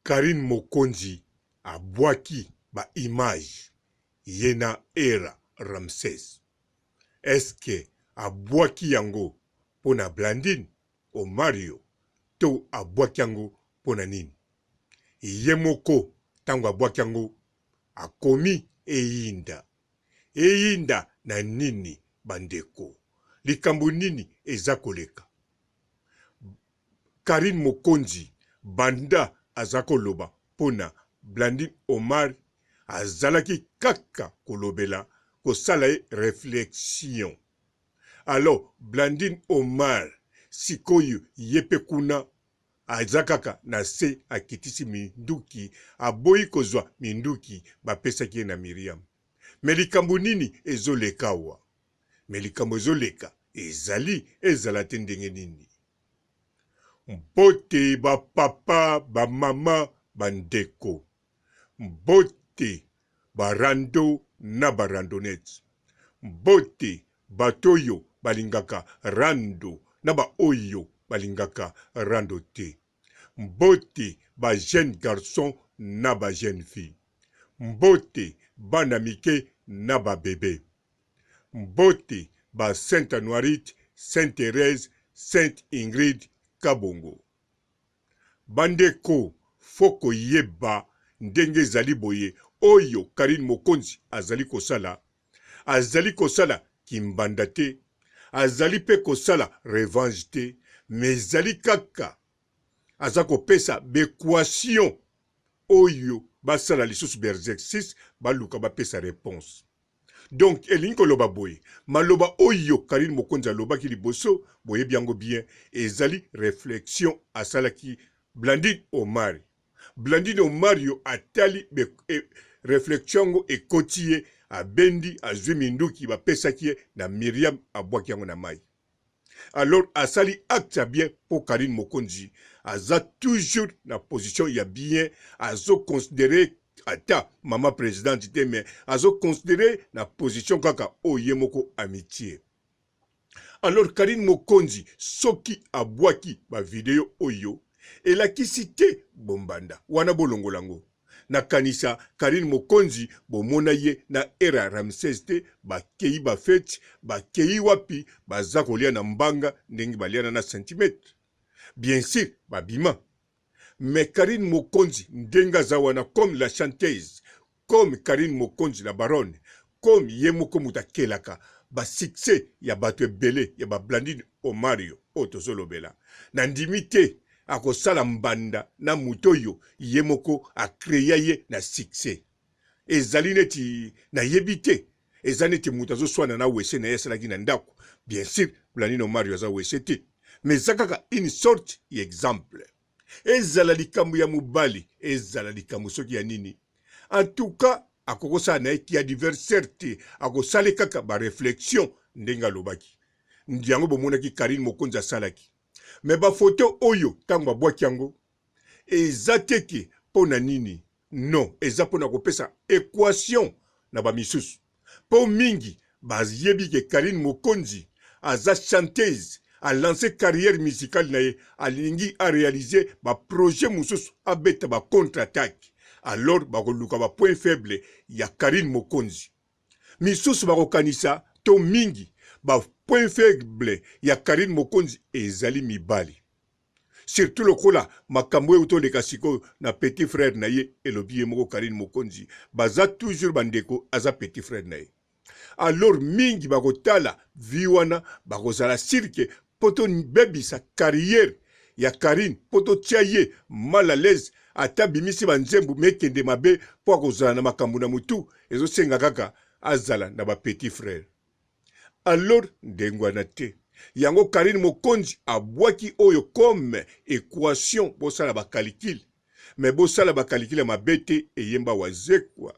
Carine Mokonzi abwaki ba images ye na Erra Ramses. Est-ce que abwaki yango pona Blandine Omario to abwaki yango pona nini? Ye moko tango abwaki yango akomi eyinda. Eyinda na nini ba ndeko? Likambo nini eza koleka? Carine Mokonzi banda aza koloba pona Blandine Omari azalaki kaka kolobela kosala ye reflexion alors Blandine Omar sikoyo ye pe kuna aza kaka na se akitisi minduki aboyi kozua minduki bapesaki ye na Miriam mais likambo nini ezo leka awa? Mais likambo ezo leka ezali ezala te ndenge nini? Mbote ba papa, ba mama, ba ndeko. Mbote ba rando na ba randonnettes. Mbote bato oyo balingaka rando na ba oyo balingaka rando te. Mbote ba jeunes garçons na ba jeunes filles. Mbote bana mike na ba bebes. Mbote ba Saint Anuarite, Saint Therèse, Sainte Ingrid Kabongo. Bandeko faut koyeba ndenge ezali boye oyo Carine Mokonzi azali kosala, azali kosala kimbanda te, azali pe kosala revanche te, mais ezali kaka aza kopesa b'equation oyo basala lisusu b'exercice baluka bapesa reponse. Donc elingi koloba boye, maloba oyo Carine Mokonzi alobaki liboso, boyebi yango bien, ezali reflexion asalaki Blandine Omari. Blandine Omario atali be, e, reflexion yango ekoti ye, abendi, azwi minduki bapesaki ye na Miriam, abwaki yango na mayi. Alors asali acte ya bien po Carine Mokonzi aza toujours na position ya bien, azo considerer ata mama presidente te mais azo considerer na position kaka oyo ye moko amitie. Alors Carine Mokonzi soki abwaki ba video oyo elakisi te bombanda wana bolongola ngo. Nakanisa Carine Mokonzi bomona ye na Erra Ramses te bakeyi ba feti bakeyi wapi baza kolia na mbanga ndenge baliana na centimetre bien sur babima mais Carine Mokonzi ndenge aza wana comme la chanteuse comme Carine Mokonzi la baronne comme ye moko moto akelaka ba succès ya bato ebele ya ba Blandine Omario oyo tozolobela nandimi te akosala mbanda na moto oyo ye moko a crea ye na succès ezali neti nayebi te eza neti moto azoswana na wese na ye asalaki na ndako bien sûr Blandine Omario aza wese te mais eza kaka une sorte ya exemple Ezala likambo ya mobali, ezala likambo soki ya nini. En tout cas, akokosala na ye ki adversaire te, akosale kaka ba reflexion ndenge alobaki. Yango bomonaki Carine Mokonzi asalaki. Mais ba photo oyo tango babwaki yango, eza te ke pona nini, non, eza pona kopesa equation na ba misusu. Po mingi bayebi ke Carine Mokonzi aza chanteuse, a lancer carrière musicale na ye, alingi a realiser ba projets mosusu, abeta ba contre attaque. Alors bakoluka ba points faibles ya Carine Mokonzi. Misusu bakokanisa to mingi ba points faibles ya Carine Mokonzi ezali mibali. Surtout lokola makambo oyo toleka sikoyo na petit frère na ye elobi ye moko Carine Mokonzi baza toujours ba ndeko aza petit frère na ye alors mingi bakotala vie wana bakozala sur que po tobebisa carrière ya Carine po totia ye mal à l'aise ata abimisi ba nzembo mais ekende mabe po akozala na makambo na mutu ezosenga kaka azala na ba petit frère Alors ndenge wana te. Yango Carine Mokonzi abwaki oyo comme equation bosala ba calcul mais bosala ba calcul ya mabe te eyemba wazekwa.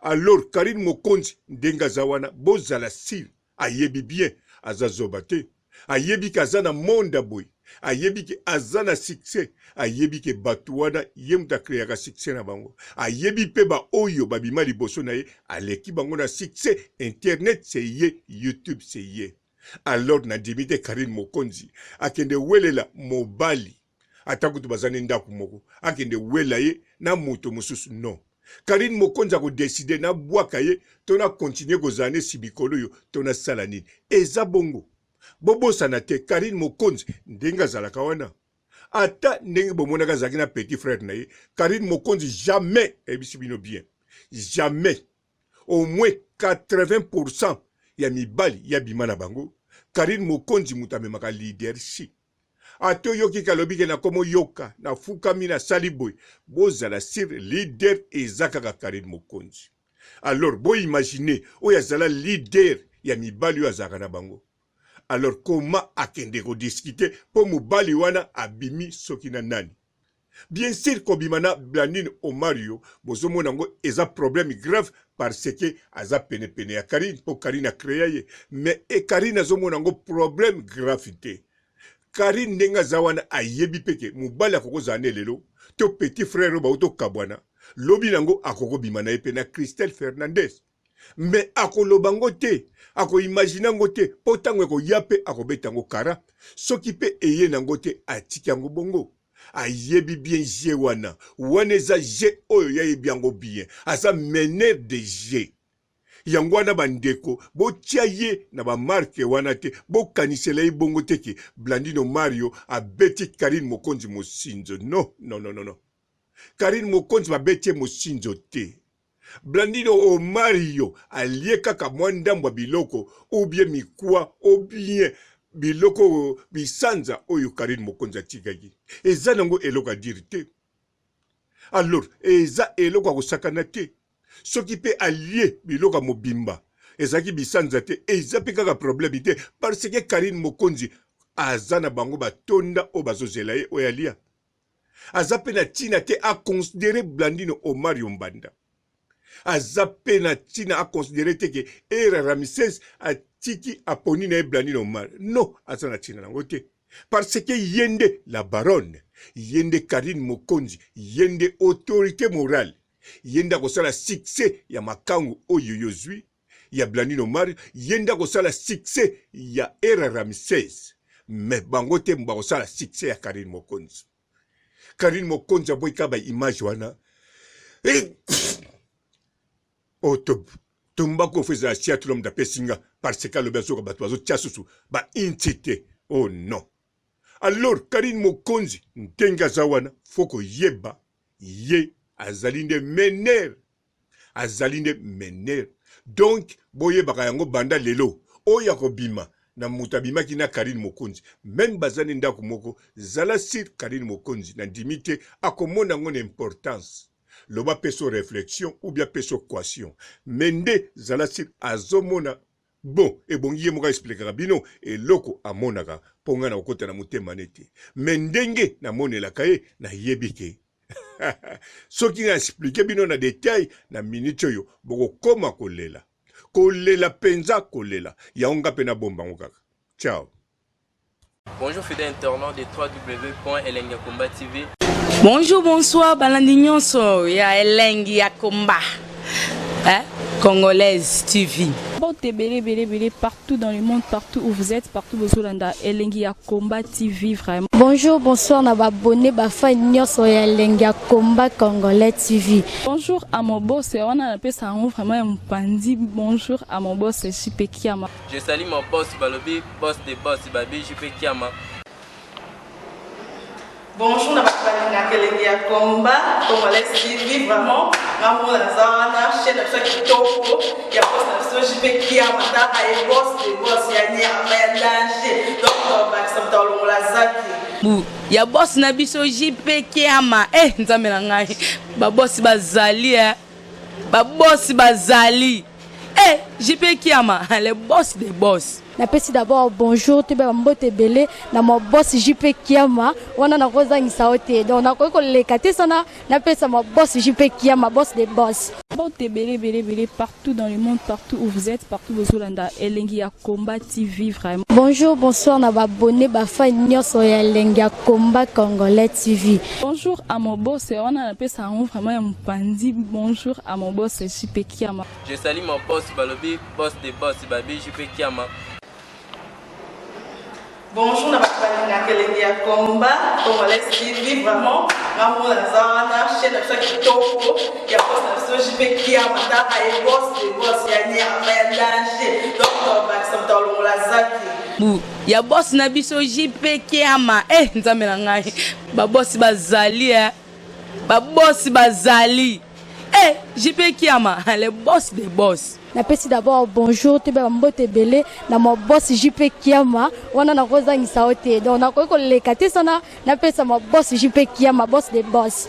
Alors Carine Mokonzi ndenge aza wana bozala sur ayebi bien aza zoba te. Ayebi ke aza na monde ya boye, ayebi ke aza na succès, ayebi ke batu wana ye mutu a creaka succès na bango, ayebi pe ba oyo ba bima liboso na ye aleki bango na succès, internet c'est ye, youtube c'est ye. Alors na ndimi te Carine Mokonzi akende welela mobali. Ata kutu baza ne ndaku moko, akende wela ye na moto mosusu non. Carine Mokonzi ako decider na bwaka ye to na continuer kozala ne sibikolo oyo to na sala nini. Eza bongo. Bobosana te Carine Mokonzi ndenge azalaka wana ata ndenge bomonaka azalaki na petit frère na ye Carine Mokonzi jamais ayebisi bino bien jamais au moins 80% ya mibali ya bima na bango Carine Mokonzi moto amemaka leadership ata oyoki kalobi ke nakomo yoka nafukami nasali boye bozala sur leader eza kaka Carine Mokonzi alors bo imagine oyo azala leader ya mibali oyo azalaka na bango alors comment akende ko discuter po mobali wana abimi soki na nani bien sûr kobima na Blandine Omario bozomona yango eza problème grave parce que aza pene pene ya Carine po Carine a crea ye mais e Carine azomona yango problème grave te Carine ndenge aza wana ayebi pe ke mobali akoki kozala ne lelo to petit frère oyo bauti okabwana lobi nango akoki kobima na ye pe na Christelle Fernandez mais akoloba ngo te ako imagine ngo te po tango ekoya pe akobeta ngo kara soki pe eye na ngo te atiki yango bongo ayebi bien jeu wana wana eza jeu oyo ye ayebi yango bien aza meneur de jeu yango wana bandeko botia ye na bamarke wana te bokanisela ye bongo te ke Blandino Mario abeti Carine Mokonzi mosinzo no no no no Carine Mokonzi babeti ye mosinzo te Blandino Omario alie kaka mwa ndambo ya biloko ou bien mikwa ou bien biloko oyo bisanza oyo Carine Mokonzi atikaki. Eza nango eloko ya dire te. Alors eza eloko ya kosakana te. Soki pe alie biloko ya mobimba ezalaki bisanza te, eza pe kaka problème te parce que Carine Mokonzi aza na bango batonda oyo bazozela ye oyo alia. Aza pe na tina te a considerer Blandino Omario Mbanda. Aza pe na tina a considerer te ke Era Ramses atiki aponi na ye Blandino Omario. Non, aza na tina nango te. Parce que ye nde la baronne, ye nde Carine Mokonzi, ye nde autorite morale, ye nde akosala succès ya makangu oyo yo ozui ya Blandino Omario, ye nde akosala succès ya Era Ramses. Mais bango te bakosala succès ya Carine Mokonzi. Carine Mokonzi aboyi kaka ba image wana. Oh, to tumba ko feza sia tout l'homme d'apesi nga parce que alobi azoka bato bazotia susu ba inti te. Oh non. Alors Carine Mokonzi ndenge aza wana faut koyeba ye azali nde meneur azali nde meneur donc boyebaka yango banda lelo oyo akobima na moto abimaki na Carine Mokonzi meme baza nde ndako moko zala sur Carine Mokonzi na ndimi te akomona yango na importance loba peso reflexion ou bien peso question mais nde zala sur azomona Bon ebongi ye moko a explikaka bino eloko amonaka po nga nakokota na motema ne te mais ndenge namonelaka ye nayebi ke soki na explike bino na detail na minute oyo bokokoma kolela kolela penza kolela yango nga pe nabomba yango kaka ciao. Bonjour fidèle internaute de www.elengiyakomba TV. Bonjour, bonsoir, balandi nyonso ya elengi ya komba. Hein? Congolaise TV. Mbote ebele ebele ebele partout dans le monde partout où vous êtes partout bozolanda elengi ya combat TV vraiment. Bonjour, bonsoir na ba abonné ba fan nyonso ya elengi ya combat congolais TV. Bonjour à mon boss wana napesa yango vraiment ya mopanzi bonjour à mon boss JP Kiama. Je salue mon boss balobi boss de boss babi JP Kiama. Bonjour na bato balingaka elengi ya combat congolais TV vraiment nga moko naza wana chaîne na biso ya kitoko ya boss na biso JP Kiama tala ye boss de boss ya nyama ya danger donc tobakisa moto alongola zaki Bu ya boss na biso JP Kiama eh nzambe na ngai ba boss bazali eh ba boss bazali eh JP Kiama le boss des boss. Napesi d'abord bonjour toyeba ba mbote ebele na ma boss JP Kiama wana nakozangisa yo te donc nakoki koleka te sana napesa ma boss JP Kiama boss de boss. Mbote ebele ebele ebele partout dans le monde partout où vous êtes partout bozolanda elengi ya combat TV vraiment. Bonjour bonsoir na ba abonnes ba fans nionso ya elengi ya combat congolais TV. Bonjour à mon boss wana napesa yango vraiment ya mopanzi bonjour à mon boss JP Kiama. Je salue mon boss balobi boss de boss babi JP Kiama. Bonjour na bato Balingaka elengi ya combat congolais TV, vraiment nga moko naza wana, chaîne na biso ya kitoko ya boss na biso JP Kiama. Taka ye, boss de boss ya nyama ya danger. Donc tobakisa moto alongola zaki. Bu ya boss na biso JP Kiama. E Nzambe na ngai, babosi bazali e, babosi bazali e, JP Kiama, le boss de boss. Napesi d'abord bonjour, toyeba bambote ebele na ma boss JP Kiama. Wana nakozangisa yo te, donc nakoki koleka te sana napesa ma boss JP Kiama, boss de boss.